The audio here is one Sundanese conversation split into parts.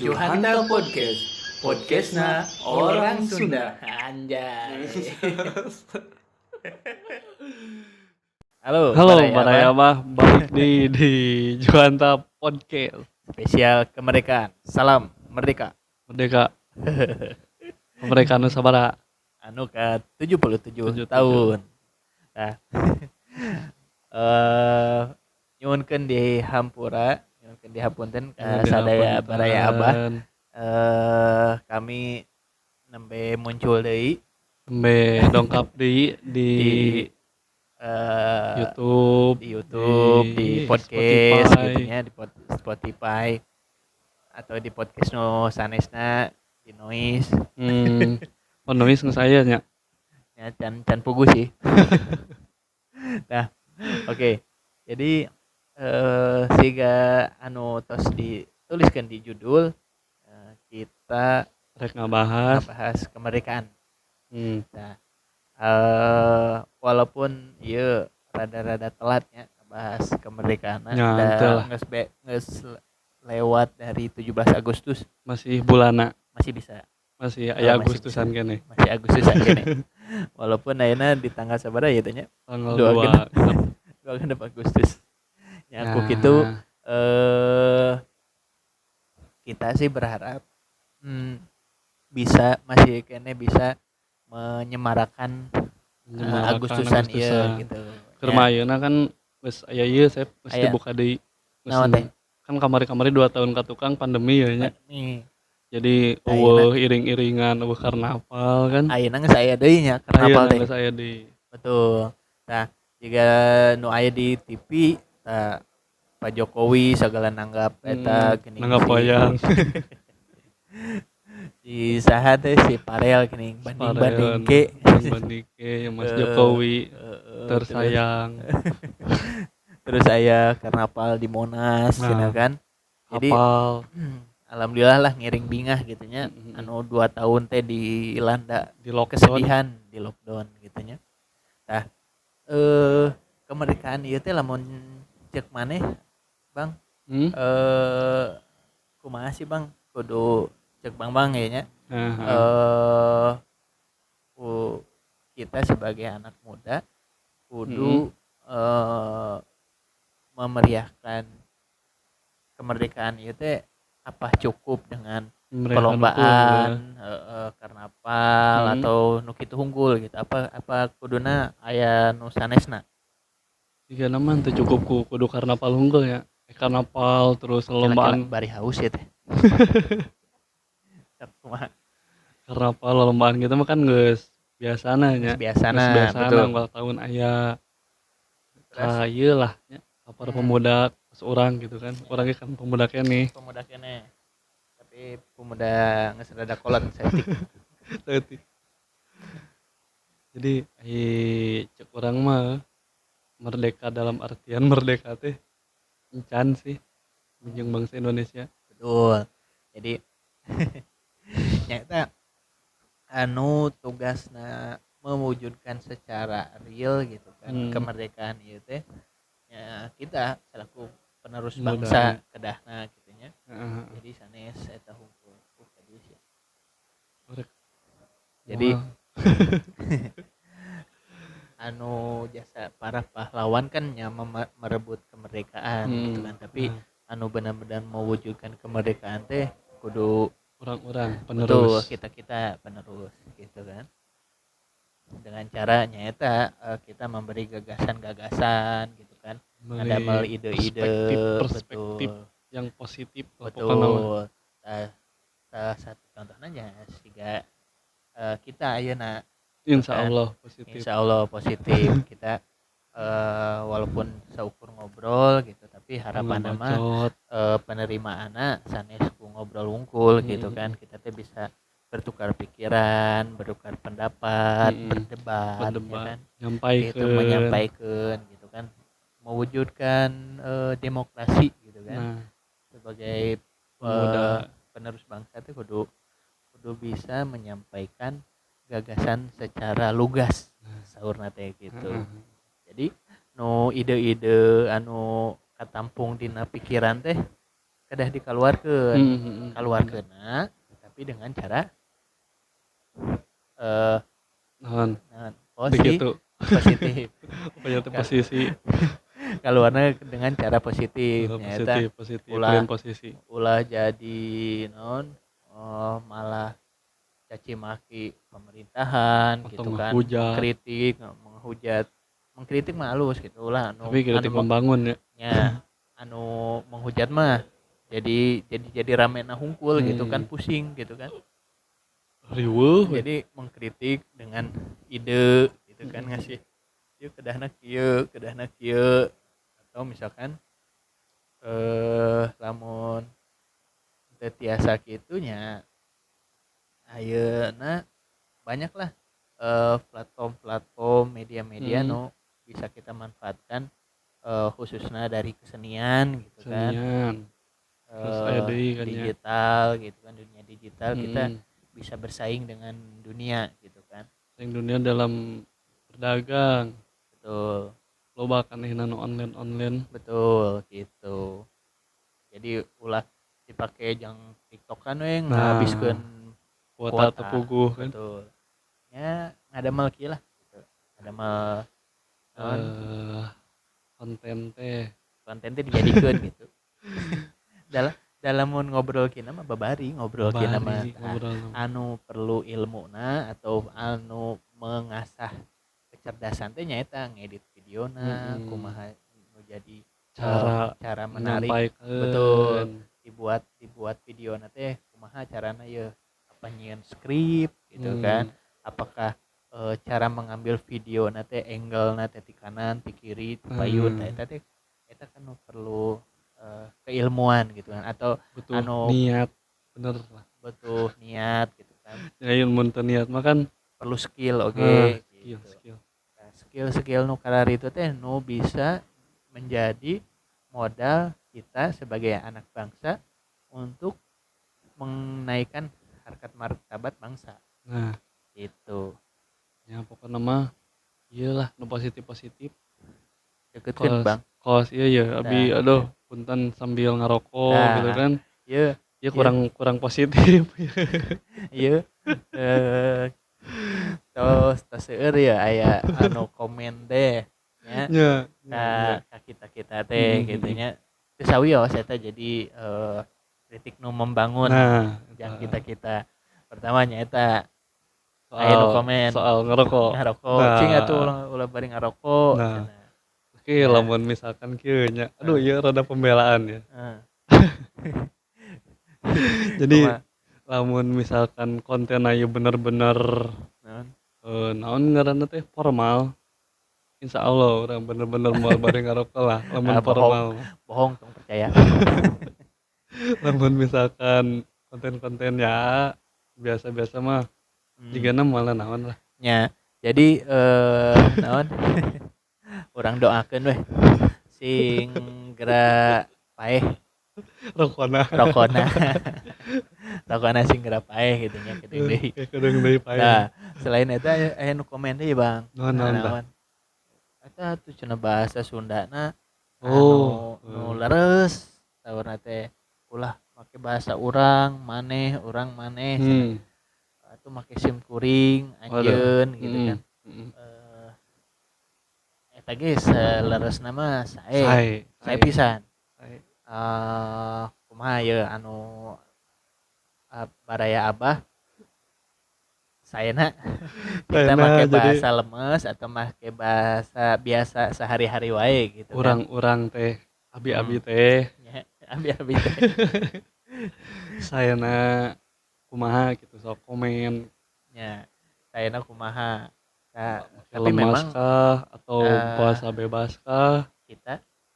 Juhanta Podcast, podcastna orang Sunda. Anjay. Halo, Halo, Baraya Baraya Abah. Abah, balik di Juhanta Podcast. Spesial kemerdekaan. Salam merdeka. Merdeka. Kemerdekaan nu sabaraha? Anu ke 77 77. tahun. Nah. Nyuhunkeun di hampura, nyuhunkeun di hapunten ka Nyuhun di sadaya hapunten. Baraya Abah. Kami nembe muncul deui Nembe dongkap deui di di YouTube, di YouTube, di podcast Spotify. Gitu nya, di Spotify atau di podcast nu sanesna di Noise. Oh, Noise geus aya nya. Ya, can pugu sih. Nah, oke. Jadi siga anu tos dituliskan di judul, kita rek ngabahas ngabahas kemerdekaan. Nah, walaupun ieu rada-rada telatnya bahas kemerdekaan, Ya, da henteu lah. geus lewat dari 17 Agustus. Masih bulana. Masih bisa. Masih Oh, aya masih Agustusan bisa. keneh. Masih Agustusan keneh. Walaupun ayeuna di tanggal sabaraha ieu teh nya? Tanggal Dua 2 genep. genep. 2 Agustus. Ya, ku Nah. kitu, kita sih berharap, bisa masih keneh bisa menyemarakan, Menyemarakan Agustusan ieu Agustusan. gitu. Keur Ya. mah ayeuna kan geus aya ieu Sep, geus Aya. dibuka deui. Geus Naon teh? Kan kamari-kamari 2 tahun ka tukang pandemi ya nya. Pandemi. Jadi Ayeuna eueuh iring-iringan, eueuh karnaval kan. Ayeuna geus aya deui nya karnaval Ayeuna teh. geus aya deui. Betul. Nah, jiga nu aya di TV tah Pak Jokowi sagala nanggap eta geuning Nanggap si wayang. Si saha teh si Parel geuning banding-banding ke. Banding-banding ke ya Mas Jokowi tersayang. Terus aya karnaval di Monas Nah, cenah kan. Jadi hafal. Alhamdulillah lah ngiring bingah gitu nya. Anu 2 tahun teh dilanda Di lockdown. kesedihan di lockdown gitu nya. Tah, kemerdekaan ieu teh lamun cek maneh Bang, kumaha sih Bang? Kudu cek Bang-bang ya nya. Kita sebagai anak muda kudu memeriahkan kemerdekaan ieu teh apa cukup dengan Memeriahkan perlombaan, hukum, ya. Karnaval atau nu kitu hunggul gitu. Apa kuduna aya nu sanesna? Jigana mah teu cukup ku kudu karnaval hunggul nya. Karnaval terus Kela-kela lombaan. Bari haus ya teh. Sok kumaha? Karnaval lombaan gitu mah kan geus biasana nya. Geus biasana, Geus biasana betul. unggal tahun aya. Terus? Ka ieu lah nya, ka para pemuda pas urang gitu kan. Urang ge kan pemuda keneh. Pemuda keneh. Tapi pemuda geus rada kolot saeutik. Saeutik. Jadi ai cek urang mah merdeka dalam artian merdeka teh encan sih jeung bangsa Indonesia. Betul. Jadi nyata anu tugasna mewujudkan secara real gitu kan kemerdekaan ieu teh ya kita selaku penerus Muda. bangsa kedahna gitu nya. Jadi sanes eta hungkul. Tadi sih. Orek. Jadi Wah. anu jasa para pahlawan kan nya merebut kemerdekaan gitu kan, tapi anu benar-benar mewujudkan kemerdekaan teh kudu orang-orang betul, penerus. kita-kita penerus gitu kan. Dengan cara nyaeta kita memberi gagasan-gagasan gitu kan. Memberi Ngadamel ide-ide, perspektif betul. yang positif lah pokokna mah. Betul. Nah, salah satu contohnya nya siga kita ayeuna Insya kan. Allah positif. Insya Allah positif. Kita walaupun saukur ngobrol gitu, tapi harapan mah Ngebacot. Penerimaanna sanes ku ngobrol wungkul gitu kan. Kita teh bisa bertukar pikiran, bertukar pendapat, berdebat, ya Berdebat. kan? Nyampaikeun. Gitu, menyampaikan gitu kan, mewujudkan demokrasi gitu kan. Nah. Sebagai Pemuda. penerus bangsa teh kudu bisa menyampaikan gagasan secara lugas Nah. saurna teh gitu. Heeh. Jadi nu ide-ide anu katampung dina pikiran teh kedah dikaluarkeun. Kaluarkeunna tapi dengan cara Naon? Naon? Begitu. Positif. Pokoknya teh posisi. Kaluarna dengan cara positif, Oh, nya eta. positif, positif, Ulah, lain posisi. Ulah jadi naon? Oh, malah caci maki pemerintahan Atau gitu kan. menghujat. Mengkritik, menghujat. Mengkritik mah halus gitu lah, anu, tapi kritik anu membangun ya. Nya, anu menghujat mah jadi ramena hungkul gitu kan, pusing gitu kan. Riweuh we. Jadi mengkritik dengan ide gitu kan, ngasih ieu kedahna kieu, kedahna kieu, atau misalkan lamun teu tiasa kitu nya ayeuna banyaklah platform-platform media-media nu bisa kita manfaatkan, khususnya dari kesenian gitu kan. Kesenian. Terus aya deui kan nya. Digital gitu kan, dunia digital kita bisa bersaing dengan dunia gitu kan. Saing dunia dalam berdagang. Betul. Loba kan ayeuna nu online-online. Betul gitu. Jadi ulah dipake jang TikTokan we Nah, ngahabiskeun kuota kuota. teu puguh kan. Betul. Nya ngadamel kieu lah gitu. Ngadamel naon? Konten teh. Konten teh dijadikeun gitu. Dalam mun ngobrol kieu mah babari ngobrol kieu mah. Babari ngobrol mah. Anu perlu ilmuna atau anu mengasah kecerdasan teh nyaeta ngedit videona, kumaha nu jadi, Cara cara menarik. menyampaikan. Betul. Dibuat videona teh kumaha carana ye? Apa nyieun skrip gitu kan? Apakah, cara mengambil videona teh angle-na teh ti kanan, ti kiri, ti payun, tah eta teh eta kan nu perlu, keilmuan gitu kan, atau Butuh anu niat bener lah. Butuh niat gitu kan. Ya mun teu niat mah kan perlu skill oge, skill, gitu. Skill. Nah, skill-skill nu kararitu teh nu bisa menjadi modal kita sebagai anak bangsa untuk menaikkan harkat martabat bangsa. Nah. Gitu. Ya pokoknya mah iyalah nu positif-positif. Deketkeun, Kos, Bang. kos iya ya, abi Nah. aduh punten sambil ngarokok Nah. gitu kan. Iya. Iya, kurang positif. Iya. Tos seueur ya aya anu komen teh nya. Nya, Ka, nya, nya. ka kita-kita teh gitu nya. Teu sawios eta jadi, kritik nu membangun Nah, jang eta. kita-kita. Pertama nya eta Soal aya nu komen soal ngerokok. Ngarokok. Nah. Cing atuh ulah bari ngarokok Nah. cenah. Oke, Ya. lamun misalkan kieu nya. Aduh, Heeh. ieu rada pembelaan ya. Heeh. Jadi Kumaha? lamun misalkan konten ieu bener-bener Naon? Naon ngaranna teh formal. Insya Allah urang bener-bener moal bari ngarokok lah lamun Ah, bohong. formal mah. Bohong tong percaya. Lamun misalkan konten-konten ya biasa-biasa mah jigana moal naon lah. Nya. Jadi, naon? Urang doakeun weh sing geura paeh Rokona. Rokona. Rokona sing geura paeh gitu nya kedeung deui. Kedeung deui paeh. Nah, selain eta aya nu komen deui, Bang. Naon, naon tah? Naon? Eta tuh cenah bahasa Sundana Oh, anu nu leres saurna teh ulah make bahasa urang maneh urang maneh cenah. Atuh make sim kuring Waduh. anjeun gitu kan. Eta ge seleresna mah sae. Sae, Sae sae. pisan. Sae. Kumaha ye anu, baraya Abah saena kita Saena make jadi bahasa lemes atau make bahasa biasa sehari-hari wae gitu kan. Urang-urang teh, abi-abi teh. Nya, abi-abi teh. Saena kumaha gitu sok komen. Nya, saena kumaha. Nah, Make tapi lemas memang, kah atau bahasa bebas kah?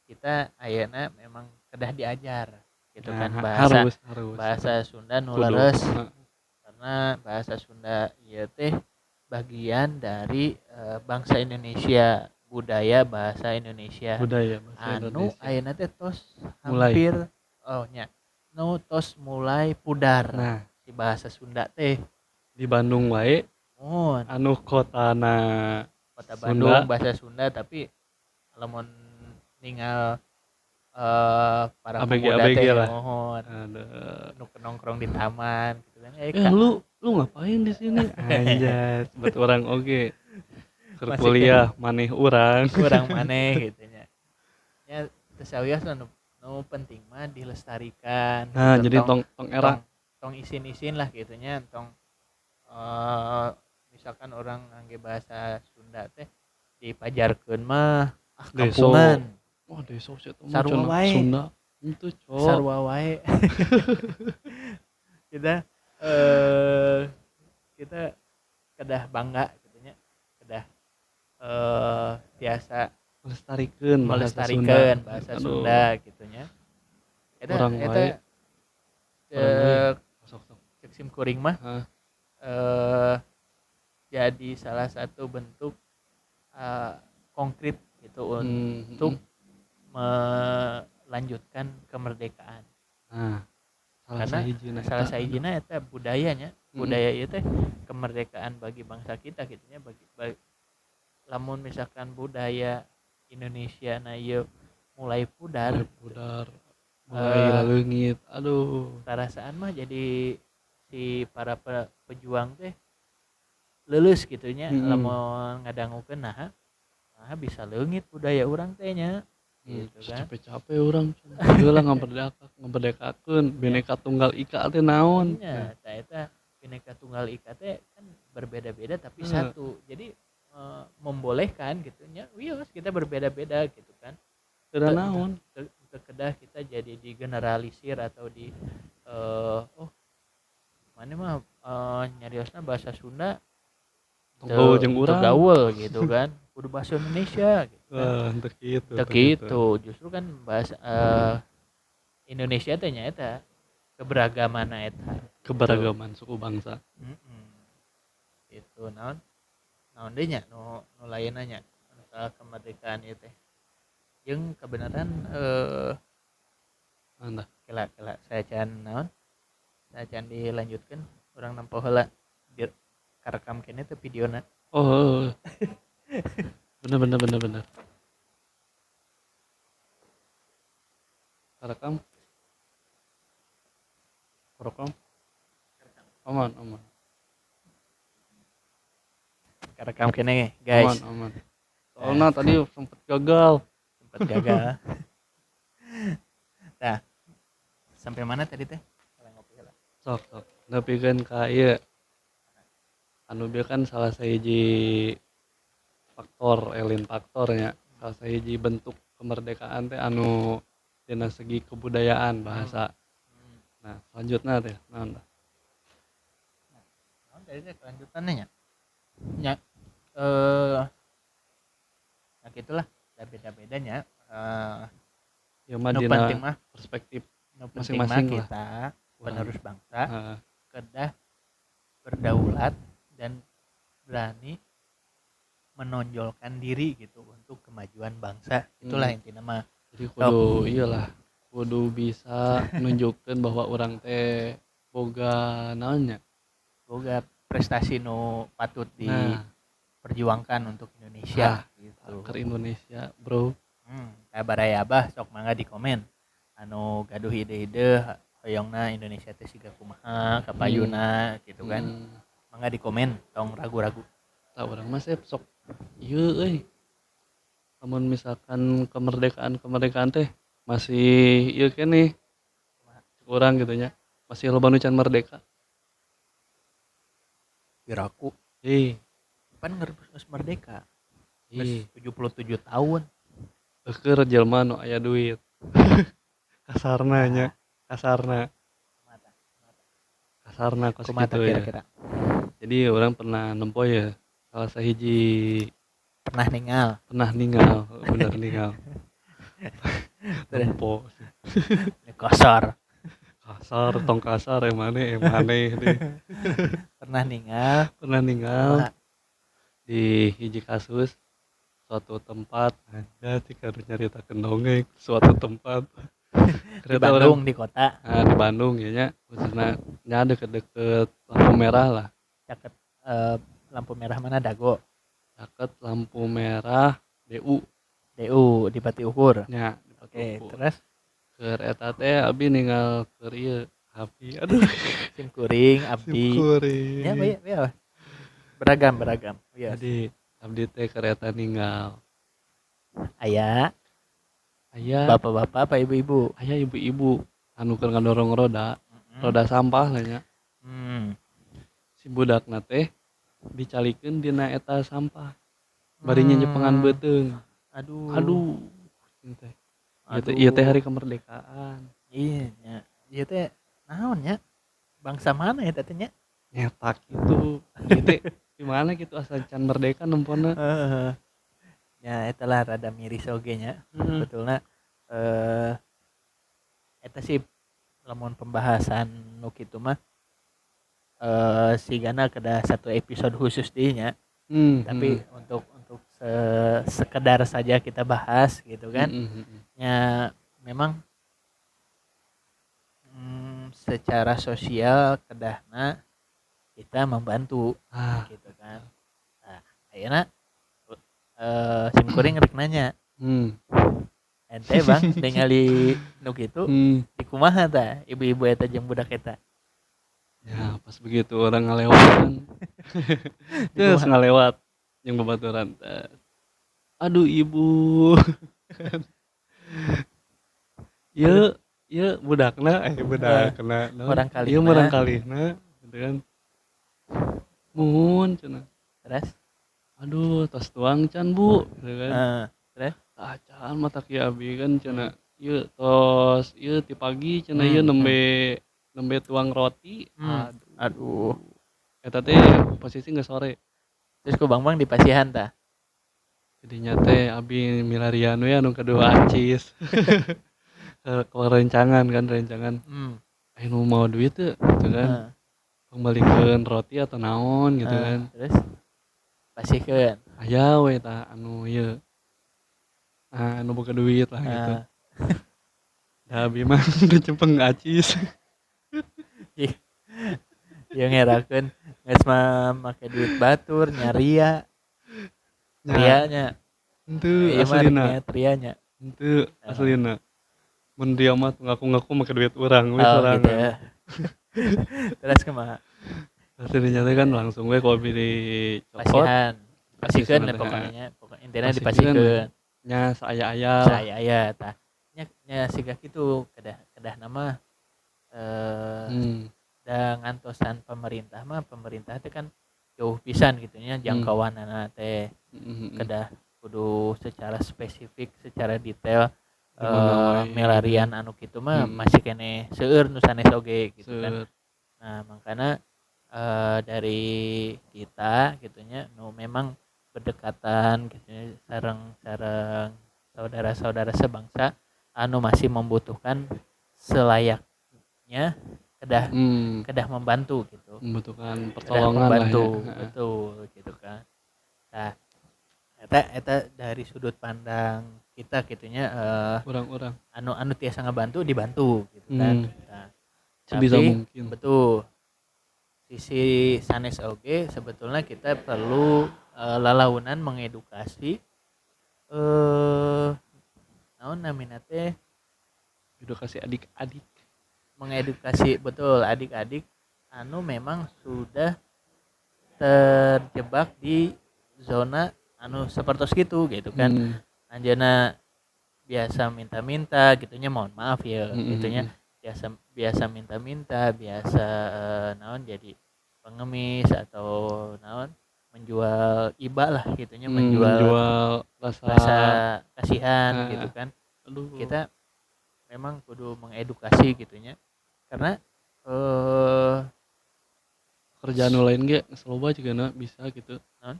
Kita ayeuna memang kedah diajar gitu Nah, kan, bahasa harus, harus. bahasa Sunda nu Kudu. leres. Heeh. Karena bahasa Sunda ieu teh bagian dari, bangsa Indonesia, budaya bahasa Indonesia. Budaya bahasa Anu Indonesia. ayeuna teh tos Mulai. hampir oh nya, nu tos mulai pudar Nah. si bahasa Sunda teh. Di Bandung wae Mun. anu kotana Kota Sunda. Bandung bahasa Sunda tapi lamun ningal Para ABG, pemuda ABG teh lah. Mohon. Aduh. Nu nongkrong di taman gitu kan. Lu ngapain di sini? Anjas, buat orang oge. Keur kuliah maneh urang. Urang maneh gitu nya. Nya teu sawios nu penting mah dilestarikan. Nah, gitu. Jadi tong era tong isin-isin lah gitu nya, tong misalkan orang ngangge bahasa Sunda teh dipajarkeun mah kampungan. Wah, desa sih eta mah Sarua cenah wae. Sunda. Henteu, cok. Sarua wae. Kita kita kedah bangga gitu nya. Kedah tiasa melestarikan bahasa melestarikan Sunda. Bahasa Aduh. Sunda gitu nya. Eta Urang eta wae. Urang wae. Sok, sok. Cek sim kuring mah. Hah. Jadi salah satu bentuk konkret gitu untuk melanjutkan kemerdekaan. Nah, salah Karena sahijina salah eta. sahijina eta budayanya, budaya ieu teh kemerdekaan bagi bangsa kita gitu nya, bagi lamun misalkan budaya Indonesia na ieu mulai pudar, mulai pudar, mulai laleungit, aduh. Karasaan mah jadi si para pejuang teh leuleus gitu nya, lamun ngadangukeun naha bisa leungit budaya urang teh nya. Gitu kan. Capek-capek urang heula ngaberdekakeun Bhinneka Tunggal Ika teh naon. Nya, tah eta Bhinneka Tunggal Ika teh kan berbeda-beda tapi satu. Jadi membolehkan gitu nya, wios kita berbeda-beda gitu kan. Teu naon. Teu kedah kita jadi digeneralisir atau di oh mana mah nyariosna bahasa Sunda Tong gaul jeung teu urang. gaul gitu kan. Kudu bahasa Indonesia gitu kan. Teu kitu, Teu teu kitu. kitu. Justru kan bahasa Indonesia teh nya eta keberagaman eta. Keberagaman suku bangsa. Itu naon? Naon deui nya nu lainna nya masalah kemerdekaan ieu teh. Jeung kebenaran Naon tah? Kela saya can naon? Saya can dilanjutkeun urang nempo heula di karekam keneh teh videona. Oh, heeh. Bener. Karekam? Karekam? Aman. Karekam keneh, guys. Aman. Soalnya tadi sempet gagal. Sempet gagal. Nah, sampai mana tadi teh? Ngopi heula. Sok. Nepikeun ka ieu. Anu bieu kan salah sahiji faktor, elin faktornya. Salah sahiji bentuk kemerdekaan teh anu dina segi kebudayaan bahasa. Nah, selanjutnya teh naon tah? Nah, naon tadi teh kelanjutannya nya? Nya, nah gitulah, da beda-bedanya. Ya mah Nu dina penting mah perspektif nu penting mah masing-masing lah. Kita penerus bangsa Heeh. kedah berdaulat dan berani menonjolkan diri gitu untuk kemajuan bangsa. Itulah intinya mah. Jadi kudu iyalah, kudu bisa nunjukkeun bahwa urang teh boga naon nya? Boga prestasi nu patut diperjuangkan untuk Indonesia gitu. Ke Indonesia, bro. Baraya abah sok mangga di komen anu gaduh ide-ide hoyongna Indonesia teh siga kumaha kapayuna gitu kan. Mangga di komen tong ragu-ragu. Tah urang mah sep sok ieu euy. Lamun misalkan kemerdekaan teh masih ieu keneh. Urang gitu nya. Masih loba nu can merdeka. Piraku. Ih. Pan geus merdeka. Geus 77 tahun. Keur jelema nu aya duit. Kasarna nya, kasarna. Kasarna kos Kumaha kitu ya. kira-kira? Jadi orang pernah nempo ya salah sahiji pernah ningal. Pernah ningal, bener ningal. Nempo. Ini kasar. Kasar, tong kasar emane deh. Pernah ningal. Pernah ningal. Kumaha? Di hiji kasus suatu tempat ada sih kalau nyaritakeun dongeng suatu tempat. Di Kereta Bandung, orang, di kota. Nah, di Bandung ya nya, khususnya nya deket-deket lampu merah lah. Deket lampu merah mana Dago? Deket lampu merah DU. DU di Bati Ukur. Nya, di Oke, Luput. terus Keur eta teh abi ninggal keur ieu abdi aduh sim kuring abdi. Sim kuring. Ya, ya, ya. Beragam, beragam. Yes. Jadi abdi teh keur eta ninggal. Aya. Aya. Bapak-bapak apa ibu-ibu? Aya ibu-ibu anu keur ngadorong roda, roda sampah lah nya. Si budakna teh dicalikeun dina eta sampah. Bari nyenyepengan beuteung. Aduh. Aduh. Ieu teh. Ieu teh hari kemerdekaan. Iya nya. Ieu teh naon nya? Bangsa mana eta teh nya? Nyetak itu. Ieu teh di mana gitu asal can merdeka nempona. Heeh. Ya eta lah rada miris oge nya. Betulna eta sih lamun pembahasan nu kitu mah sigana kedah satu episode khusus deui nya. Tapi untuk sekedar saja kita bahas gitu kan. Ya memang secara sosial kedahna kita membantu gitu kan. Nah, ayeuna sim kuring rek nanya. Ente Bang ningali nu kitu dikumaha tah ibu-ibu eta jeung budak eta? Ya pas begitu orang ngalewat kan. Terus ngalewat jeung babaturan teh. Aduh ibu. Ieu ieu budakna budakna naon? Murangkalihna. Ieu murangkalihna gitu kan. Muhun cenah. Terus? Aduh tos tuang can Bu gitu kan. Terus? Tah can mata kieu abi kan cenah. Ieu tos ieu ti pagi cenah ieu nembe tuang roti. Aduh. Aduh. Eta teh posisi geus sore. Terus ku Bang Bang dipasihan tah? Jadinya teh abi milarian we anu kadua acis. Ke rencangan kan, rencangan. Aya nu mau duit teu gitu kan. Pangbalikeun roti atau naon gitu kan. Terus pasihkeun. Aya we tah anu ieu. Ah, anu boga duit lah gitu. Da abi mah cempeng acis. Ih. Ieu ngerakeun geus mah make duit batur nyaria. Nya. Rianya. Henteu, Ieu mah aslina. niat rianya. Henteu, aslina. Mun dia mah ngaku-ngaku make duit urang we Oh, sorangan. gitu ya. Terus kumaha? Aslinya teh kan langsung we ku abi dicokot. Pasihan. Pasihkeun Pasihkeun we teh, pokoknya heeh. nya. Pokoknya intina Pasihkeun. dipasihkeun. Nya saaya-aya. Saaya-aya tah. Nya nya siga kitu kedah nama da ngantosan pemerintah mah pemerintah teh kan jauh pisan gitu nya jangkauanana teh. Kedah kudu secara spesifik, secara detail, Di mana wae. milarian anu kitu mah masih keneh seueur nu sanes oge gitu kan. Seueur. Nah, makana dari kita gitu nya nu memang berdekatan gitu nya sareng-sareng saudara-saudara sebangsa anu masih membutuhkan selayaknya kedah kedah membantu gitu. Membutuhkan Kedah pertolongan lah ya. membantu, Heeh. betul gitu kan. Nah, eta dari sudut pandang kita gitunya Urang-urang. anu tiasa ngabantu dibantu gitu kan. Nah, Sebisa tapi mungkin. Betul. Sisi sanes oge sebetulnya kita perlu lalaunan mengedukasi naon namina teh? Edukasi adik-adik. Mengedukasi betul adik-adik anu memang sudah terjebak di zona anu sepertos gitu gitu kan. Anjeunna biasa minta-minta gitunya, mohon maaf ya, gitunya. Biasa minta-minta, biasa naon jadi pengemis atau naon menjual iba lah gitunya, menjual Menjual rasa rasa kasihan gitu kan. Aduh. Kita memang kudu mengedukasi gitunya. Karena kerjaan nu lain ge geus loba juga na bisa gitu. Naon?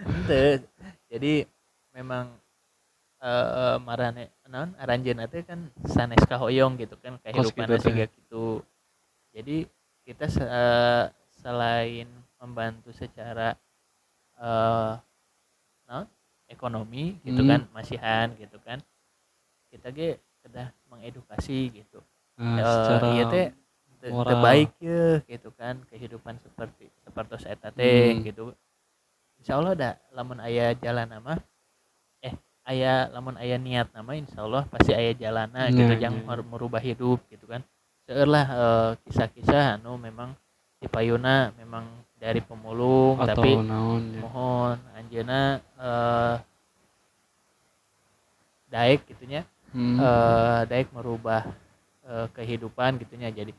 Henteu. Jadi memang marane naon aranjeunna teh kan sanes kahoyong gitu kan Kos kehidupanna kitu teh. siga kitu. Jadi kita selain membantu secara naon ekonomi gitu kan, masihan gitu kan. Kita ge kedah mengedukasi gitu. Nah, secara Ieu teh teu moral. baik ye gitu kan kehidupan seperti eta teh gitu. Insyaallah da lamun aya jalan mah Aya lamun aya niat nama insyaallah pasti aya jalanna gitu Nya jang nya nya. Merubah hidup gitu kan. Seueur lah, kisah-kisah anu memang di payuna memang dari pemulung tapi Atau naon nya. Mohon anjeunna daek gitu nya, daek merubah kehidupan gitu nya, jadi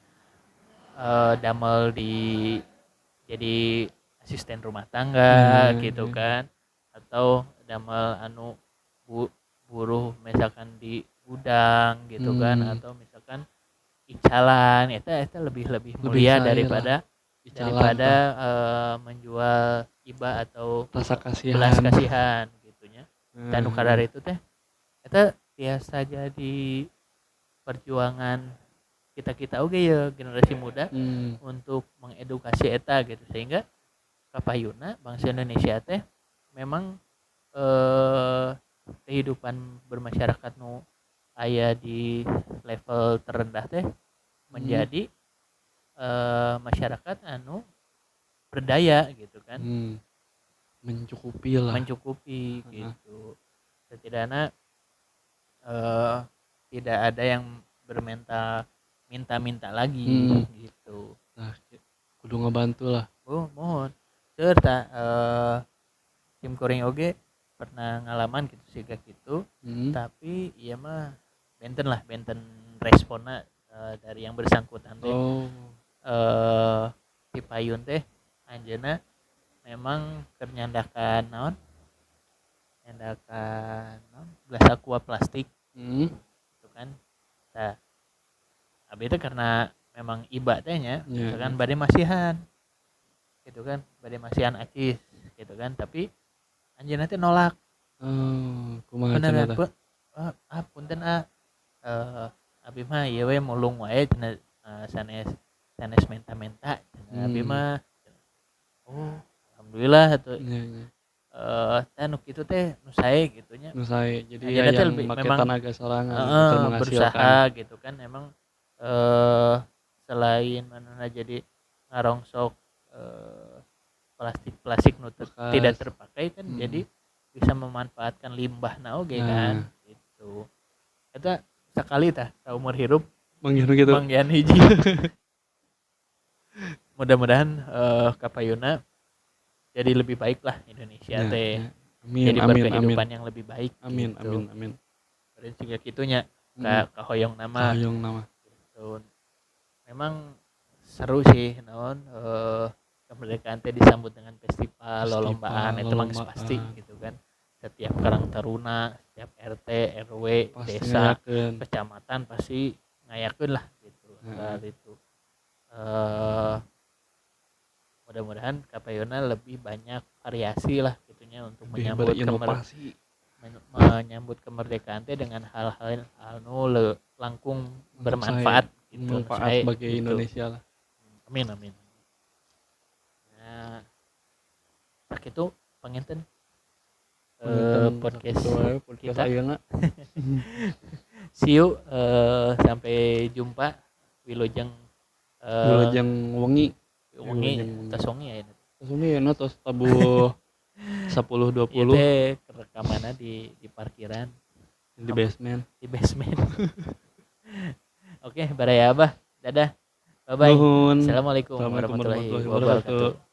damel di jadi asisten rumah tangga gitu kan, atau damel anu buruh misalkan di gudang gitu kan, atau misalkan icalan eta eta lebih lebih Lebih mulia sae lah daripada icalan daripada tah. Menjual iba atau Rasa belas kasihan. Kasihan gitu nya. Dan nu Heeh. itu teh eta tiasa jadi perjuangan kita-kita oge ya, generasi muda, untuk mengedukasi eta gitu, sehingga kapayuna bangsa Indonesia teh memang kehidupan bermasyarakat nu aya di level terendah teh menjadi masyarakat anu berdaya gitu kan. Mencukupi lah. Mencukupi gitu, setidaknya tidak ada yang bermental minta-minta lagi gitu. Nah, kudu ngebantu lah. Oh, mohon serta sim kuring oge pernah ngalaman gitu siga gitu, tapi ieu mah benten lah, benten responna dari yang bersangkutan teh. Di payun teh anjeunna memang keur nyandakan naon, nyandakan naon, gelas aqua plastik gitu kan. Tah, abi teh karena memang iba teh nya, misalkan bade masihan gitu kan, bade masihan acis gitu kan, tapi anjeunna teh nolak. Oh, kumaha Beneran cenah tah? Ah, punten ah, abi mah ieu we mulung wae cenah, sanes sanes menta-menta cenah abi mah. Oh, alhamdulillah atuh. Nya nya. Tah nu kitu teh nu sae gitu nya. Nu sae, jadi Anjeunna teh hayang lebih make memang tanaga sorangan heeh, keur menghasilkan. Berusaha gitu kan, emang selain manehna jadi ngarongsok plastik-plastik nu tidak Bekas. Terpakai kan, jadi bisa memanfaatkan limbahna oge kan Nah. gitu. Eta sakali tah saumur hirup Manggihan nu kitu. Manggihan hiji. Mudah-mudahan kapayunna jadi lebih baik lah Indonesia Nya teh. nya. Amin Jadi amin amin. berkehidupan yang lebih baik Amin gitu. Amin amin. Beureun siga kitu nya ka kahoyongna mah. Kahoyongna mah. Gitu. Memang seru sih naon, kemerdekaan teh disambut dengan festival, lolombaan, Festival, eta mah geus pasti lolombaan. Gitu kan. Setiap karang taruna, setiap RT, RW, Pasti desa, ngayakeun. Kecamatan pasti ngayakeun lah gitu soal itu. Mudah-mudahan kapayunna lebih banyak variasi lah gitu nya untuk Lebih menyambut berinovasi. Menyambut kemerdekaan teh dengan hal-hal anu langkung Untuk bermanfaat sae, gitu, nu manfaat sae bagi gitu. Indonesia lah. Amin amin. Nah, sakitu panginten Panginten podcast sakitu wae podcast kita. Ayeuna. See you, sampai jumpa, wilujeng Wilujeng wengi. Wengi. Wilujeng wengi. Tos wengi ayeuna. Tos wengi ayeuna tos tabuh 10.20. Ieu teh rekamanna di parkiran. Di basement. Di basement. Oke, baraya Abah. Dadah. Bye bye. Nuhun. Assalamualaikum Assalamualaikum warahmatullahi warahmatullahi wabarakatuh. Wabarakatuh.